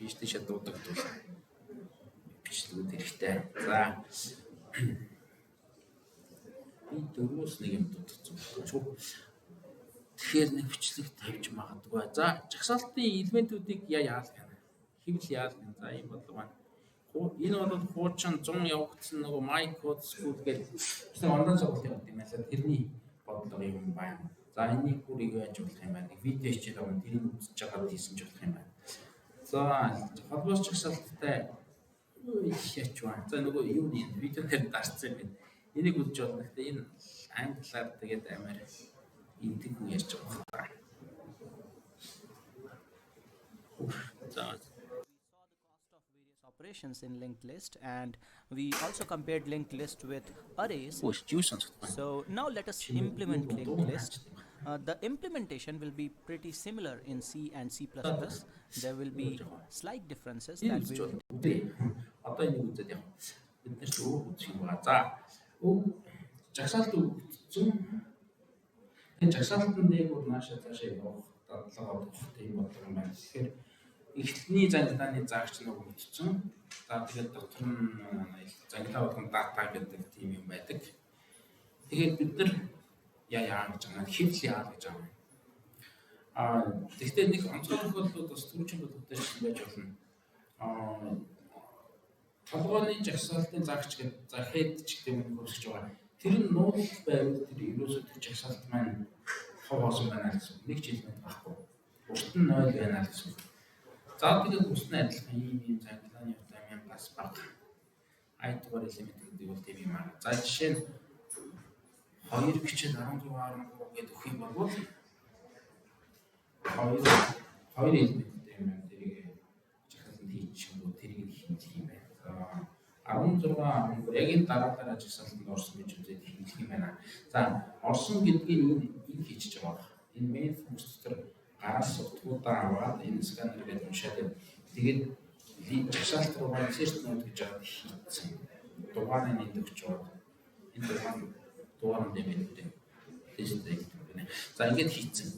PhD шалгуудаг тул бичлэгүүд хэрэгтэй. За, би дөрвөөс нэг юм дутагдсан шүү. Тэгэхээр нэг бичлэг тавьж магадгүй. За, жагсаалтын элементүүдийг яа яал гэнэ. Хэвлэл яал гэнэ. За, ийм бодлого байна. Энэ бол хуучин 100 явагдсан нөгөө My Code School гэдэг онлайн сургалт явуулдаг юм байна. Тэрний бодлого юм байна. За, энийг бүр яаж болох юм байна. Нэг видео хичээл аван тэрийг үзэж байгаа хийсэн ч болох юм байна. За, холбоос жагсаалттай яач вэ? За, нөгөө юуны видео дээр дарсан юм байна. Энийг үзэж болно. Гэхдээ энэ англиар тэгээд амар эндэг хүн ярьж байгаа байна. За, operations in linked list, and we also compared linked list with arrays. So now let us implement linked list. The implementation will be pretty similar in C and C++. There will be slight differences that we will Одоо энийг үзээд яг бид нар ч өөр үзэх юм байна. За, жагсаалт өгсөн. Энэ жагсаалтан дээгүүр нааша цаашаа явах дадлага олгох тийм бодлого юм байна. Тэгэхээр эхлэний зангилааны заагч нэг өгөгдсөн. За, тэгээд дотор нь зангилаа болгон data гэдэг тийм юм байдаг. Тэгэхээр бид нар яа яа гэж байгаа юм, хэвлэл яа гэж байгаа юм. Аа, тэгвэл нэг онцгой тохиолдлууд бас түрүүчийн бодлоготой ч байж болно. Аа, толгойн жагсаалтын заагч гэдэг, за, head ч гэдэг юм хөөсөж байгаа. Тэр нь null байвал тэр ерөөсөө тэр жагсаалт маань хов хоосон байна гэсэн. Нэг ч элемент байхгүй. Урт нь 0 байна гэсэн. За, тэгээд бус нь адилхан ийм ийм зангилааны удаа 1000-аас бага. I дугаар элемент гэдэг бол тийм юм аа. За, жишээ нь 2 хичээл 16 13 гэдэг өгөх юм бол 2 2 элементтэй юм байна. Тэрийг жагсаалтанд хийчихэнгүү тэрийг хэмжих юм байна. За, 16 13 яг энэ дараалалаар жагсаалтанд орсон гэж үзээд хэмжих юм байна. За, орсон гэдгийг энэ хийчихэж байгаа. Энэ main функц дотор гараас утгуудаа аваад энэ сканер гэдээ уншаад, тэгээд жагсаалт руугаа insert node гэж аваад хийцэн. Дугаарыг энд өгч яваад энэ дугаар нь юм байна. Тест гэдэг байна. За, ингээд хийцэн.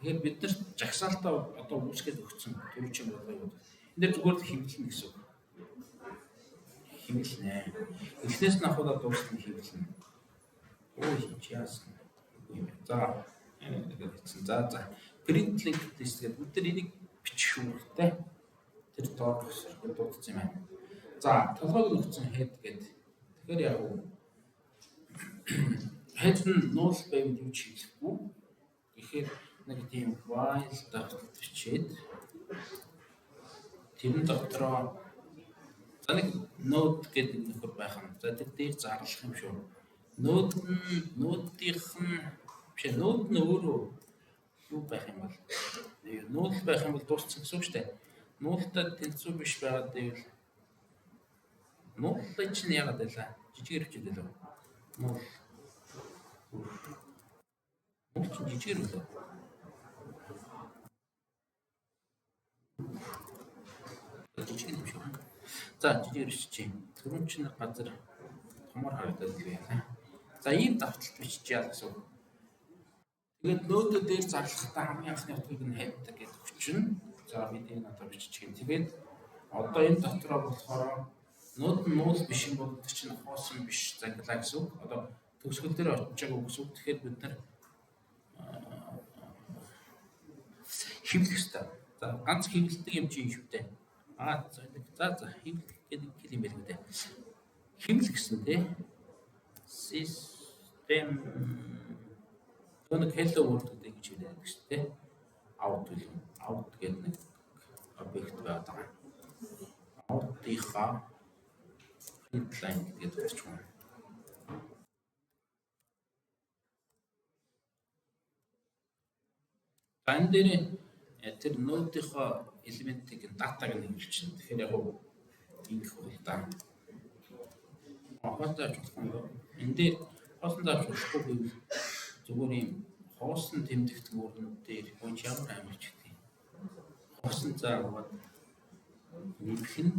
Тэгэхээр бид нар жагсаалтаа одоо үүсгээд өгсөн түрүүчийн бодлогыг энэ дээр зүгээр л хэвлэнэ гэсэн үг. Хэвлэнэ. Эхнээс нь ахуулаад дуустал нь хэвлэнэ. Өө, хийж яасан. Үгүй юм байна. За, ингээд хийцэн. За. Print linked list гэдэг бид нар энийг бичих үүрэгтэй. Тэр доор дуудсан юм байна. За, толгойг нөгцөн head гэдэг. Тэгэхээр яг уу head нь null байвал юу ч хийхгүй. Тэгэхээр нэг тийм while давталт бичээд тэрэн дотроо, за, нэг node гэдэг нөхөр байх юм. За, тэр дээр зарлах юм шүү. Node нь node-ийнх нь биш, node нь өөрөө юу байх юм бол null байх юм бол дууссан гэсэн үг шүү дээ. Null-тай тэнцүү биш байгаад байвал null чинь яагаад байлаа? Жижигээр бичээд байлаа. Null. Null чинь жижигээр үлээ. Жижиг юм шиг. За, жижигээр биччихье. Түрүүн чинь газар томор харагдаад л байна. За, ийм давталт бичиж яа гэсэн үг. Тэгээд node дээр зарлахдаа хамгийн анхны утгыг нь head гэдэг хүчин. За, бид энэ одоо биччих юм. Тэгээд одоо энэ дотроо болохоор node нь null биш юм бол тэр чинь хоосон биш зангилаа гэсэн үг. Одоо төгсгөл дээр очиж байгаа гэсэн үг. Тэгэхээр бид нар хэвлэх ёстой. За, ганц хэвлэлдэг юм чинь шүү дээ. Аа, за за хэвлэх гэдэг хэл юм байлгүй дээ. Хэвлэх гэсэн, тий. System нэг hello world гэдэг ингэж хэлээд шүү дээ. Out үл out гэдэг нэг объект байдаг. Out-ийнхаа print line гэдгээд дуудчих юм. За, энэ дээр тэр node-ийнхоо элементийг датаг нь хэвлэлчихнэ. Тэгэхээр яг ингэх бол да. Хоостой авч болох юм доо. Энэ дээр хоосон авч болохгүй гэвэл зүгээр ийм хоосон тэмдэгт мөрөн дээр хүн ямар амар ч гэдэг. Хоосон заавал нэмэх нь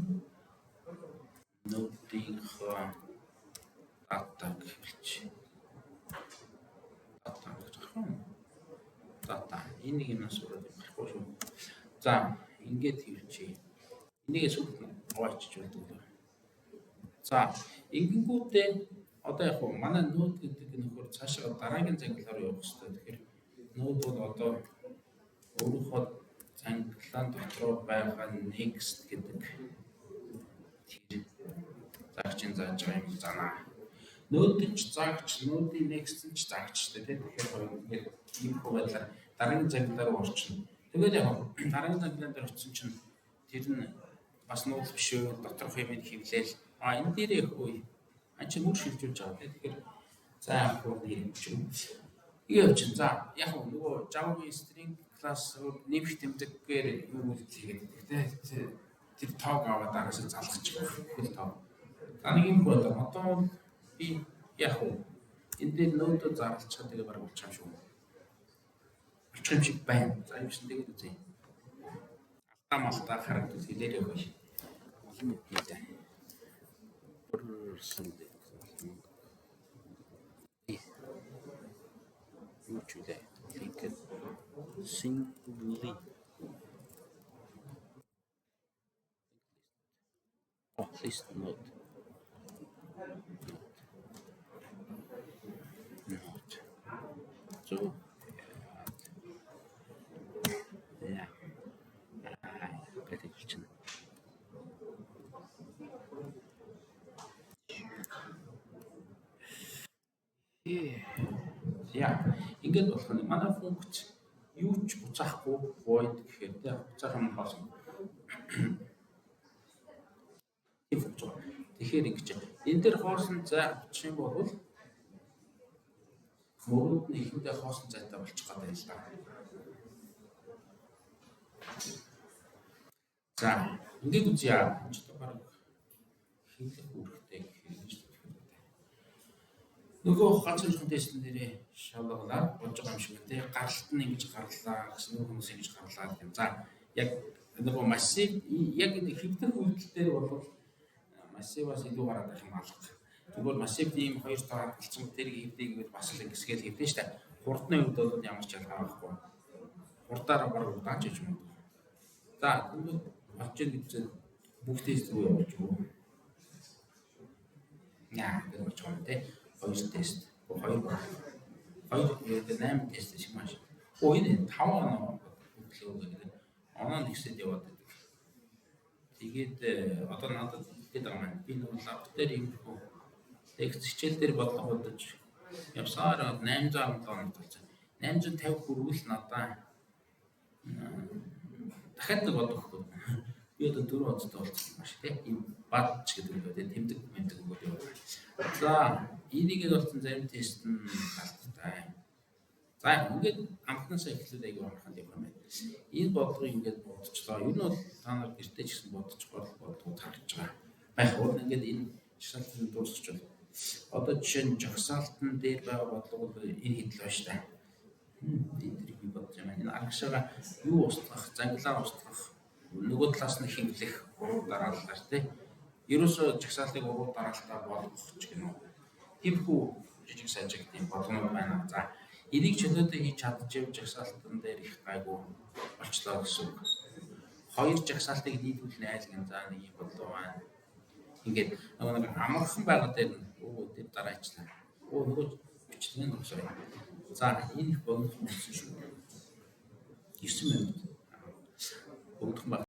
node-ийнхоо дата гэвч дата гэж байгаа юм. Дата энэ нэг юмнаас сураад юм болохгүй шүү. За, ингээд хэвлэжээ. Энийг сүүлд нь аваачиж болдог. За, ингэнгүүтээ одоо яг хуу манай node гэдэг нөхөр цаашаа дараагийн зангилаар явах хэрэгтэй. Тэгэхээр node бол одоо өөрийнхөө зангилаан дотроо байгаа next гэдэг тэр заагчийн зааж байгаа юм занаа. Node нь ч заагч, node-ийн next нь ч заагч шүү дээ. Тэгэхээр хоёр ингээд ийм хүү байдлаар дараагийн зангилаа руу орчихно. Тэгээд яг дараагийн зангилаан дээр очисон чинь тэр нь бас null биш үү, доторх юм хэвлээл. А, энэ дээр яг хүү ан чи мөр шилжүүлж байгаа тийм. Тэгэхээр за, яг хүү нэр юм ч юм. Тэгээ явчихна. За, яг нөгөө Java-гийн string class нэмэх тэмдэггээр юу үйлдэл хийгээд байдаг тийм. Тэр тоог аваад араасаа залгах хөл тоо. За, нэг юм хөө одоо би яг хүү энэ дээр node оо зарлчихад тэгээ баг болчих юм шүү. Болчих юм шиг байна. За, юм шин тэгээд үзье. Алдаа малтаа харагдвал хэлээрэй хөөе. Олон мэдээ. Бүрсэн мөнгө. Юу ч үлээ. Linked singly. Oh, list node. Node. So, яа. Аа, гэдэг хэлчихнэ. За, ингээд болох нь манай функц юу ч буцаахгүй void гэхээр тэ буцаах юм хоосон. Тийм функц. Тэгэхээр ингэж энэ дээр хоосон зай авчих юм бол мөрүүд нь эхэндээ хоосон зайтай болчих гээд байна л да. За, ингээд үзье. Энд ч одоо баг хэвлэх үүрэгтэй гэхээр ингэж байна. Нөгөө ганц хоёрхан тестэн дээрээ шалгалаа болж байгаа юм шиг байна те. Гаралт нь ингэж гарлаа гэсэн, нөгөө хүмүүс ингэж гарлаа гэх юм. За, яг нөгөө массив яг энэ хэвлэх үйлдэл дээр бол массиваас илүү гараад байх юм алга. Тэгвэл массив ийм хоёр тоо хадгалсан тэрийг хэвлэе гэвэл бас л ингэсгээл хэвлээ шүү дээ. Хурдны хувьд бол ямар ч ялгаа байхгүй. Хурдаараа баг удаан ч хийж магадгүй. За, тэгвэл болж ийн гэж бүх тест рүү явуулж өгөө. Яа, гэж болж байгаа юм те. Хоёр тест. Хоёр хоёр 8 тест шиг маш. Оо, энэ 5 оноо өглөө гэдэг. Оноо нэгсэд яваад байдаг. Тэгээд одоо надад хэлээд байгаа маань би нөгөө lab дээр иймэрхүү лекц хичээл дээр бодлого бодож явсаар 817 оног болсон. 850 хүрвэл надаа дахиад нэг бодлого өгөхгүй. Би одоо 4 онцтой болсон маш тий. Ийм бадч гэдэг үг тий, тэмдэг мэмдэг өгөөд яваа. За, энийг л болсон, зарим тест нь галттай. За, ингээд амтнасаа эхлээд айгүй амархан явах юм байна. Энэ бодлогыг ингээд бодчихлоо. Ер нь бол та нар гэртээ ч гэсэн бодчихгоор бодлогод харж байгаа. Байх уу ингээд энэ жагсаалтын дуусчих бол. Одоо жишээ нь жагсаалтан дээр байгаа бодлого бол энэ хэдэл байна шүү дээ. Энэ дэрийг би бодож байгаа. Энэ аргашаага юу устгах, зангилаа устгах, нөгөө талаас нь хэвлэх уруу дараалалаар тий. Ерөөсөө жагсаалтыг уруу дараалтаа болгох ч гэнэ үү. Тиймэрхүү жижиг сажиг тийм бодлогонууд байна. За, энийг чөлөөтэй хийж чадчихвал жагсаалтан дээр их гайгүй болчлоо гэсэн үг. Хоёр жагсаалтыг нийлүүлнэ айл гэн, за, нэг юм бодлого байна. Ингээд нөгөө нэг амархан байгаа дээр нь өө тэр дараачлаа. Өө, нөгөө бичлэг нь зогсоо. За, энэ их богинохон болсон шүү. 9 минут. Богинохон баг.